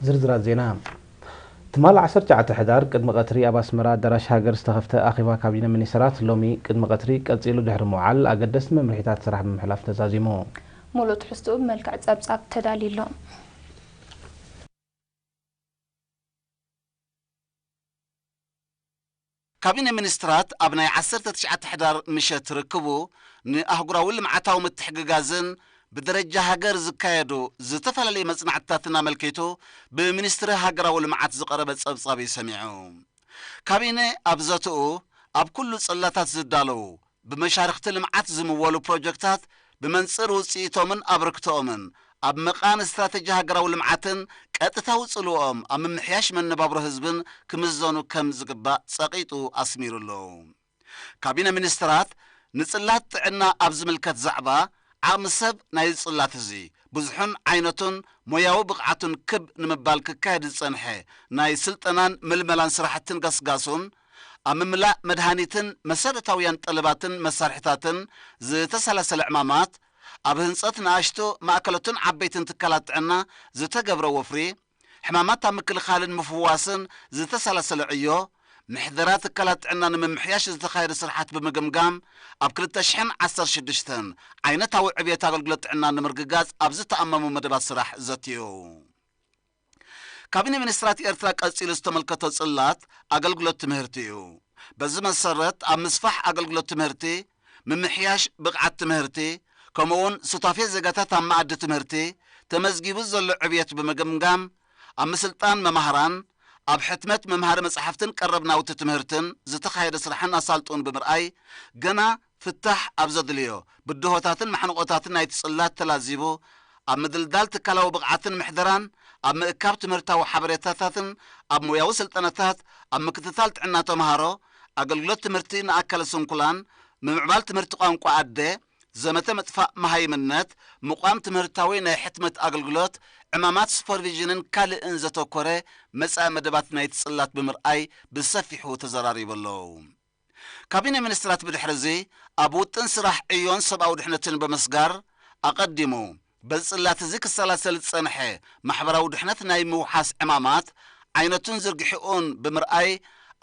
ዝርዝራት ዜና። ትማል ዓሰርተ ትሽዓተ ሕዳር ቅድሚ ቀትሪ ኣብ ኣስመራ ኣዳራሽ ሃገር ዝተኸፍተ ኣኼባ ካቢነ ሚኒስተራት ሎሚ ቅድሚ ቀትሪ ቀጺሉ ድሕሪ ምውዓል ኣገደስቲ መምርሒታት ስራሕ ብምሕላፍ ተዛዚሙ። ሙሉእ ትሕዝትኡ ብመልክዕ ጸብጻብ ተዳልዩ ኣሎ። ካቢነ ሚኒስትራት ኣብ ናይ ዓሰርተ ትሽዓተ ሕዳር ምሸት ርክቡ ንኣህጉራዊ ልምዓታዊ ምትሕግጋዝን ብደረጃ ሃገር ዝካየዱ ዝተፈላለዩ መጽናዕትታትን ኣመልኪቱ ብሚኒስትሪ ሃገራዊ ልምዓት ዝቐረበ ጸብጻብ እዩ ሰሚዑ። ካቢነ ኣብ ዘትኡ ኣብ ኩሉ ጽላታት ዝዳለዉ ብመሻርኽቲ ልምዓት ዝምወሉ ፕሮጀክታት ብመንጽር ውጽኢቶምን ኣበርክቶኦምን ኣብ መቓን ስትራተጂ ሃገራዊ ልምዓትን ቀጥታዊ ጽልወኦም ኣብ ምምሕያሽ መነባብሮ ህዝብን ክምዘኑ ከም ዝግባእ ጸቒጡ ኣስሚሩሉ። ካቢነ ሚኒስትራት ንጽላት ጥዕና ኣብ ዝምልከት ዛዕባ ዓቕሚ ሰብ ናይዚ ጽላት እዚ ብዙሑን ዓይነቱን ሞያዊ ብቕዓቱን ክብ ንምባል ክካየድ ዝጸንሐ ናይ ስልጠናን ምልመላን ስራሕትን ገስጋሱን ኣብ ምምላእ መድሃኒትን መሰረታውያን ጠለባትን መሳርሕታትን ዝተሰላሰለ ዕማማት፣ ኣብ ህንጸት ንኣሽቱ ማእከሎትን ዓበይትን ትካላት ጥዕና ዝተገብረ ወፍሪ፣ ሕማማት ኣብ ምክልኻልን ምፍዋስን ዝተሰላሰለ ዕዮ፣ ምሕደራ ትካላት ጥዕና ንምምሕያሽ ዝተኻየደ ስራሓት ብምግምጋም፣ ኣብ ክልተ ሽሕን ዓሰርተ ሽዱሽተን ዓይነታዊ ዕብየት ኣገልግሎት ጥዕና ንምርግጋጽ ኣብ ዝተኣመሙ መደባት ስራሕ ዘትዩ። ካቢነ ሚኒስትራት ኤርትራ ቀጺሉ ዝተመልከቶ ጽላት ኣገልግሎት ትምህርቲ እዩ። በዚ መሰረት ኣብ ምስፋሕ ኣገልግሎት ትምህርቲ፣ ምምሕያሽ ብቕዓት ትምህርቲ፣ ከምኡውን ሱታፌ ዜጋታት ኣብ መኣዲ ትምህርቲ ተመዝጊቡ ዘሎ ዕብየት ብምግምጋም፣ ኣብ ምስልጣን መማህራን፣ ኣብ ሕትመት መምሃሪ መጻሕፍትን ቀረብ ናውቲ ትምህርትን ዝተኻየደ ስራሕን ኣሳልጦን ብምርኣይ፣ ገና ፍታሕ ኣብ ዘድልዮ ብድሆታትን ማሕንቖታትን ናይቲ ጽላት ተላዚቡ፣ ኣብ ምድልዳል ትካላዊ ብቕዓትን ምሕደራን፣ ኣብ ምእካብ ትምህርታዊ ሓበሬታታትን ኣብ ሞያዊ ስልጠናታት፣ ኣብ ምክትታል ጥዕና ተምሃሮ፣ ኣገልግሎት ትምህርቲ ንኣካለ ስንኩላን፣ ምምዕባል ትምህርቲ ቋንቋ ኣደ፣ ዘመተ ምጥፋእ መሃይምነት፣ ምቋም ትምህርታዊ ናይ ሕትመት ኣገልግሎት፣ ዕማማት ሱፐርቪዥንን ካልእን ዘተኮረ መጻኢ መደባት ናይቲ ጽላት ብምርኣይ ብሰፊሑ ተዘራሪቡ ኣሎ። ካቢነ ሚኒስትራት ብድሕሪ እዚ ኣብ ውጥን ስራሕ ዕዮን ሰብኣዊ ድሕነትን ብምስጋር ኣቐዲሙ በዚ ጽላት እዚ ክሰላሰል ዝጸንሐ ማሕበራዊ ድሕነት ናይ ምውሓስ ዕማማት ዓይነቱን ዝርግሕኡን ብምርኣይ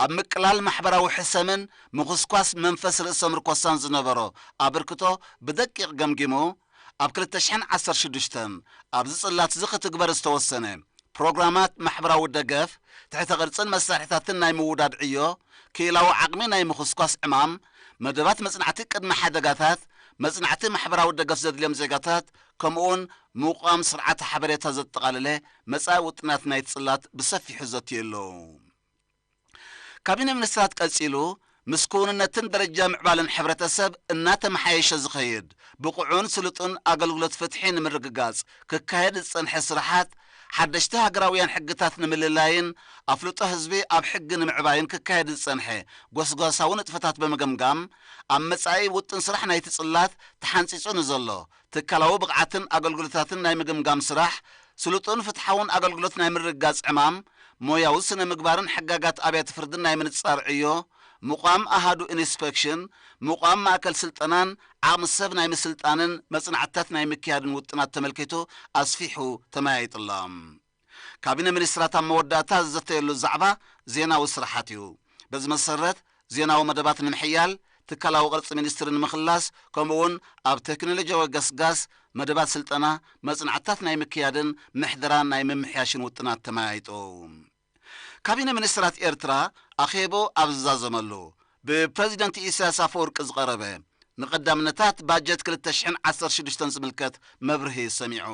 ኣብ ምቅላል ማሕበራዊ ሕሰምን ምኹስኳስ መንፈስ ርእሰ ምርኮሳን ዝነበሮ ኣበርክቶ ብደቂቕ ገምጊሙ ኣብ ክልተ ሽሕን ዓሰርተ ሽዱሽተን ኣብዚ ጽላት እዚ ክትግበር ዝተወሰነ ፕሮግራማት ማሕበራዊ ደገፍ፣ ትሕተ ቅርጽን መሳርሒታትን ናይ ምውዳድ ዕዮ፣ ክኢላዊ ዓቕሚ ናይ ምኹስኳስ ዕማም፣ መደባት መጽናዕቲ ቅድመ ሓደጋታት፣ መጽናዕቲ ማሕበራዊ ደገፍ ዘድልዮም ዜጋታት፣ ከምኡውን ምቋም ስርዓተ ሓበሬታ ዘጠቓለለ መጻኢ ውጥናት ናይ ጽላት ብሰፊሑ ዘትዩ ኣሎ። ካቢነ ሚኒስትራት ቀጺሉ፣ ምስ ክውንነትን ደረጃ ምዕባለን ሕብረተሰብ እናተመሓየሸ ዝኸይድ ብቑዑን ስሉጥን ኣገልግሎት ፍትሒ ንምርግጋጽ ክካየድ ዝጸንሐ ስራሓት፣ ሓደሽቲ ሃገራውያን ሕግታት ንምልላይን ኣፍልጦ ህዝቢ ኣብ ሕጊ ንምዕባይን ክካየድ ዝጸንሐ ጎስጓሳዊ ንጥፈታት ብምግምጋም፣ ኣብ መጻኢ ውጥን ስራሕ ናይቲ ጽላት ተሓንጺጹ ንዘሎ ትካላዊ ብቕዓትን ኣገልግሎታትን ናይ ምግምጋም ስራሕ፣ ስሉጥን ፍትሓውን ኣገልግሎት ናይ ምርግጋጽ ዕማም፣ ሞያዊ ስነ ምግባርን ሕጋጋት ኣብያተ ፍርድን ናይ ምንጻር ዕዮ፣ ምቋም ኣሃዱ ኢንስፔክሽን፣ ምቋም ማእከል ስልጠናን ዓቕሚ ሰብ ናይ ምስልጣንን መጽናዕትታት ናይ ምክያድን ውጥናት ተመልኪቱ ኣስፊሑ ተመያይጥሎም። ካቢነ ሚኒስትራት ኣብ መወዳእታ ዝዘተየሉ ዛዕባ ዜናዊ ስራሓት እዩ። በዚ መሰረት፣ ዜናዊ መደባት ንምሕያል፣ ትካላዊ ቅርጺ ሚኒስትሪ ንምኽላስ፣ ከምኡውን ኣብ ቴክኖሎጂያዊ ገስጋስ መደባት ስልጠና፣ መጽናዕትታት ናይ ምክያድን ምሕደራን ናይ ምምሕያሽን ውጥናት ተመያይጡ። ካቢነ ሚኒስትራት ኤርትራ ኣኼቡ ኣብ ዝዛዘመሉ፣ ብፕረዚደንት ኢሳያስ ኣፈወርቂ ዝቐረበ ንቐዳምነታት ባጀት ክልተ ሽሕን ዓሰርተ ሽዱሽተን ዝምልከት መብርሂ ሰሚዑ።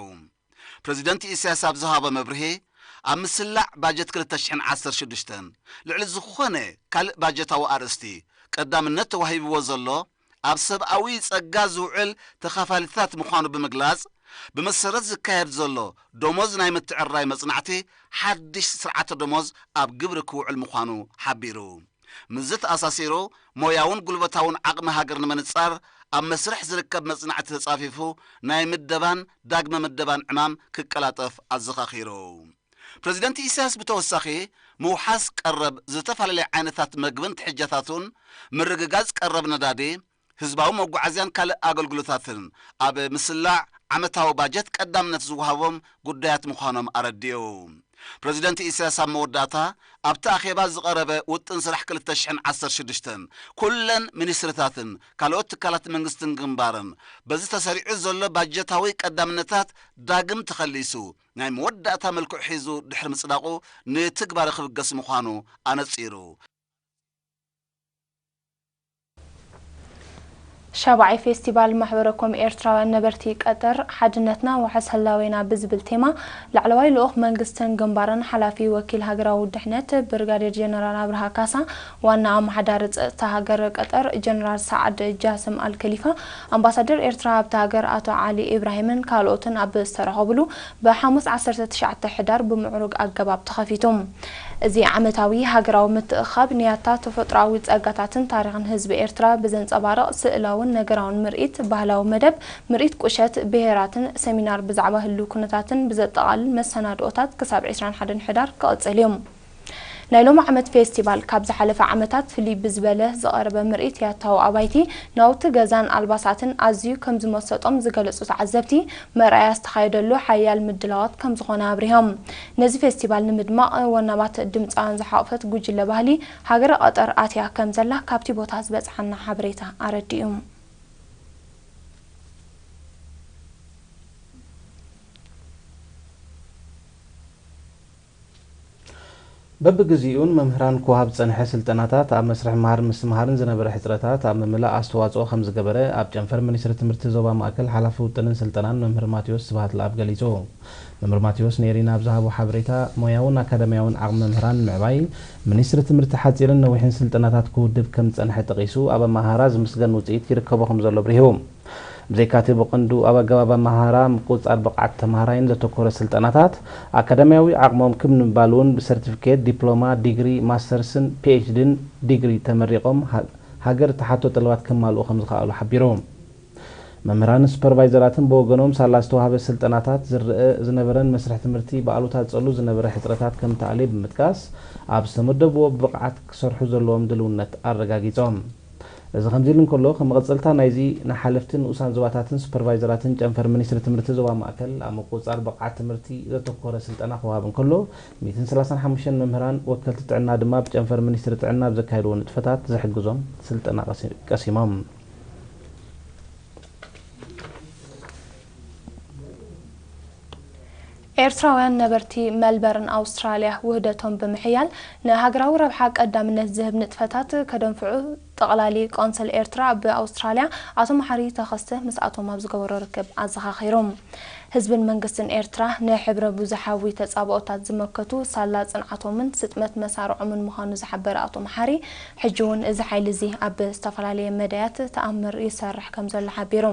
ፕረዚደንት ኢሳያስ ኣብ ዝሃቦ መብርሂ፣ ኣብ ምስላዕ ባጀት ክልተ ሽሕን ዓሰርተ ሽዱሽተን ልዕሊ ዝኾነ ካልእ ባጀታዊ ኣርእስቲ ቀዳምነት ተዋሂብዎ ዘሎ ኣብ ሰብኣዊ ጸጋ ዝውዕል ተኻፋሊታት ምዃኑ ብምግላጽ፣ ብመሰረት ዝካየድ ዘሎ ደሞዝ ናይ ምትዕርራይ መጽናዕቲ ሓድሽ ስርዓተ ደሞዝ ኣብ ግብሪ ክውዕል ምዃኑ ሓቢሩ። ምስዚ ተኣሳሲሩ፣ ሞያውን ጉልበታውን ዓቕሚ ሃገር ንምንጻር ኣብ መስርሕ ዝርከብ መጽናዕቲ ተጻፊፉ ናይ ምደባን ዳግመ ምደባን ዕማም ክቀላጠፍ ኣዘኻኺሩ። ፕረዚደንት ኢሳያስ ብተወሳኺ፣ ምውሓስ ቀረብ ዝተፈላለየ ዓይነታት መግብን ትሕጃታቱን፣ ምርግጋጽ ቀረብ ነዳዲ፣ ህዝባዊ መጓዓዝያን ካልእ ኣገልግሎታትን ኣብ ምስላዕ ዓመታዊ ባጀት ቀዳምነት ዝወሃቦም ጉዳያት ምዃኖም ኣረዲኡ። ፕረዚደንት ኢሳያስ ኣብ መወዳእታ ኣብቲ ኣኼባ ዝቐረበ ውጥን ስራሕ ክልተ ሽሕን ዓሰርተ ሽዱሽተን ኩለን ሚኒስትርታትን ካልኦት ትካላት መንግስትን ግንባርን በዚ ተሰሪዑ ዘሎ ባጀታዊ ቀዳምነታት ዳግም ተኸሊሱ ናይ መወዳእታ መልክዑ ሒዙ ድሕሪ ምጽዳቑ ንትግባረ ክብገስ ምዃኑ ኣነጺሩ። ሻብዓይ ፌስቲቫል ማሕበረ ኮም ኤርትራውያን ነበርቲ ቀጠር ሓድነትና ዋሕስ ህላዌና ብዝብል ቴማ ላዕለዋይ ልኡኽ መንግስትን ግንባርን ሓላፊ ወኪል ሃገራዊ ድሕነት ብርጋዴር ጀነራል ኣብርሃ ካሳ፣ ዋና ኣመሓዳሪ ጸጥታ ሃገር ቀጠር ጀነራል ሰዓድ ጃስም ኣልከሊፋ፣ ኣምባሳደር ኤርትራ ኣብታ ሃገር ኣቶ ዓሊ ኢብራሂምን ካልኦትን ኣብ ዝተረኸብሉ ብሓሙስ ዓሰርተ ትሽዓተ ሕዳር ብምዕሩግ ኣገባብ ተኸፊቱ። እዚ ዓመታዊ ሃገራዊ ምትእኽኻብ ንያታ ተፈጥሮኣዊ ጸጋታትን ታሪኽን ህዝቢ ኤርትራ ብዘንጸባርቕ ስእላውን ነገራውን ምርኢት፣ ባህላዊ መደብ፣ ምርኢት ቁሸት ብሄራትን ሰሚናር ብዛዕባ ህልው ኩነታትን ብዘጠቓልል መሰናድኦታት ክሳብ ዕስራን ሓደን ሕዳር ክቕጽል እዩ። ናይ ሎሚ ዓመት ፌስቲቫል ካብ ዝሓለፈ ዓመታት ፍልይ ብዝበለ ዝቐረበ ምርኢት ያታዊ ኣባይቲ፣ ናውቲ ገዛን ኣልባሳትን ኣዝዩ ከም ዝመሰጦም ዝገለጹ ተዓዘብቲ፣ መርኣያ ዝተኻየደሉ ሓያል ምድላዋት ከም ዝኾነ ኣብሪሆም። ነዚ ፌስቲቫል ንምድማቕ ወናማት ድምፃውያን ዝሓቑፈት ጉጅለ ባህሊ ሃገረ ቀጠር ኣትያ ከም ዘላ ካብቲ ቦታ ዝበፅሓና ሓበሬታ ኣረዲኡ። በብግዚኡ ንመምህራን ክወሃብ ዝጸንሐ ስልጠናታት ኣብ መስርሕ ምሃር ምስትምሃርን ዝነበረ ሕጽረታት ኣብ ምምላእ ኣስተዋጽኦ ከም ዝገበረ ኣብ ጨንፈር ሚኒስትሪ ትምህርቲ ዞባ ማእከል ሓላፊ ውጥንን ስልጠናን መምህር ማቴዎስ ስብሃትለኣብ ገሊጹ። መምህር ማቴዎስ ንኤሪና ኣብ ዝሃቦ ሓበሬታ፣ ሞያውን ኣካዳሚያውን ዓቕሚ መምህራን ንምዕባይ ሚኒስትሪ ትምህርቲ ሓጺርን ነዊሕን ስልጠናታት ክውድብ ከም ዝጸንሐ ጠቒሱ፣ ኣብ ኣመሃህራ ዝምስገን ውጽኢት ይርከቦ ከም ዘሎ ኣብሪሁ። ብዘይካ'ቲ ብቐንዱ ኣብ ኣገባብ ኣመሃህራ፣ ምቁጽጻር ብቕዓት ተመሃራይን ዘተኮረ ስልጠናታት፣ ኣካዳሚያዊ ዓቕሞም ክብ ንምባል እውን ብሰርቲፊኬት፣ ዲፕሎማ፣ ዲግሪ፣ ማስተርስን ፒኤችዲን ዲግሪ ተመሪቖም ሃ-፣ ሃገር እትሓቶ ጠለባት ከማልኡ ከም ዝኸኣሉ ሓቢሩ። መምህራንን ሱፐርቫይዘራትን ብወገኖም ሳላ ዝተዋህበ ስልጠናታት ዝረኣ ዝነበረን መስርሕ ትምህርቲ ብኣሉታ ዝጸሉ ዝነበረ ሕጽረታት ከም ተኣልየ ብምጥቃስ፣ ኣብ ዝተመደብዎ ብብቕዓት ክሰርሑ ዘለዎም ድልውነት ኣረጋጊጾም። እዚ ከምዚ ኢሉ እንከሎ፣ ከም መቐጸልታ ናይዚ ንሓለፍቲ ንኡሳን ዞባታትን ሱፐርቫይዘራትን ጨንፈር ሚኒስትሪ ትምህርቲ ዞባ ማእከል ኣብ ምቁጽጻር ብቕዓት ትምህርቲ ዘተኮረ ስልጠና ክወሃብ እንከሎ፣ ሚእትን ሰላሳን ሓሙሽተን መምህራን ወከልቲ ጥዕና ድማ ብጨንፈር ሚኒስትሪ ጥዕና ኣብ ዘካየድዎ ንጥፈታት ዝሕግዞም ስልጠና ቀሲ-፣ ቀሲሞም። ኤርትራውያን ነበርቲ መልበርን ኣውስትራልያ ውህደቶም ብምሕያል ንሃገራዊ ረብሓ ቀዳምነት ዝህብ ንጥፈታት ከደንፍዑ ጠቕላሊ ቆንስል ኤርትራ ብኣውስትራልያ ኣቶ መሓሪ ተኸስተ ምስኣቶም ኣብ ዝገበሮ ርክብ ኣዘኻኺሩ። ህዝብን መንግስትን ኤርትራ ንሕብረ ብዙሓዊ ተጻብኦታት ዝመከቱ ሳላ ጽንዓቶምን ስጥመት መሳርዖምን ምዃኑ ዝሓበረ ኣቶ መሓሪ፣ ሕጂ እውን እዚ ሓይሊ እዚ ኣብ ዝተፈላለየ መዳያት ተኣምር ይሰርሕ ከም ዘሎ ሓቢሩ።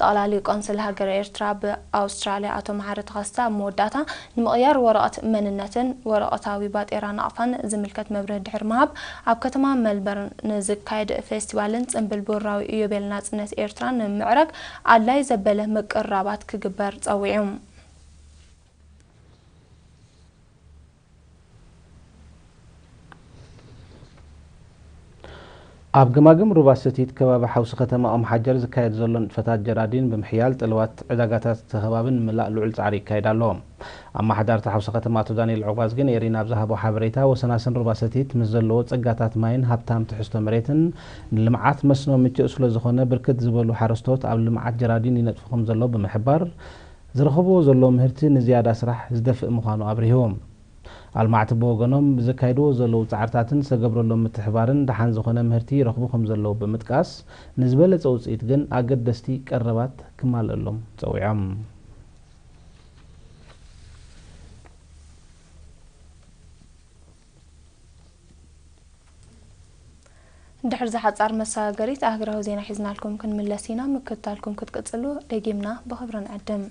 ጠቕላሊ ቆንስል ሃገረ ኤርትራ ኣብ ኣውስትራልያ ኣቶ መሓሪ ተኸስተ ኣብ መወዳእታ ንምቕያር ወረቐት መንነትን ወረቐታዊ ባጤራ ናቕፋን ዝምልከት መብርሂ ድሕሪ ምሃብ፣ ኣብ ከተማ መልበርን ንዝካየድ ፌስቲቫልን ጽምብል ብሩራዊ ኢዮቤል ናጽነት ኤርትራ ንምምዕራግ ኣድላይ ዘበለ ምቅርራባት ክግበር ጸዊዑ። ኣብ ገማግም ሩባ ሰቲት ከባቢ ሓውሲ ከተማ ኦም ሓጀር ዝካየድ ዘሎ ንጥፈታት ጀራዲን ብምሕያል ጠለባት ዕዳጋታት እቲ ከባቢ ንምምላእ ልዑል ጻዕሪ ይካየድ ኣሎ። ኣመሓዳሪ እቲ ሓውሲ ከተማ ኣቶ ዳንኤል ዑቕባዝጊ ንኤሪና ኣብ ዝሃቦ ሓበሬታ፣ ወሰናስን ሩባ ሰቲት ምስ ዘለዎ ጸጋታት ማይን ሃብታም ትሕዝቶ መሬትን ንልምዓት መስኖ ምቹእ ስለ ዝኾነ፣ ብርክት ዝበሉ ሓረስቶት ኣብ ልምዓት ጀራዲን ይነጥፉ ከም ዘለዉ ብምሕባር፣ ዝረኸብዎ ዘለዉ ምህርቲ ንዝያዳ ስራሕ ዝደፍእ ምዃኑ ኣብሪሁ። ኣልማዕቲ ብወገኖም፣ ብዘካይድዎ ዘለዉ ጻዕርታትን ዝተገብረሎም ምትሕብባርን ደሓን ዝኾነ ምህርቲ ይረኽቡ ከም ዘለዉ ብምጥቃስ፣ ንዝበለጸ ውጽኢት ግን ኣገደስቲ ቀረባት ክማልኣሎም ጸዊዖም። ድሕሪ ዝሓጻር መሰጋገሪት ኣህግራዊ ዜና ሒዝናልኩም ክንምለስ ኢና። ምክትታልኩም ክትቅጽሉ ደጊምና ብኽብሪ ንዕድም።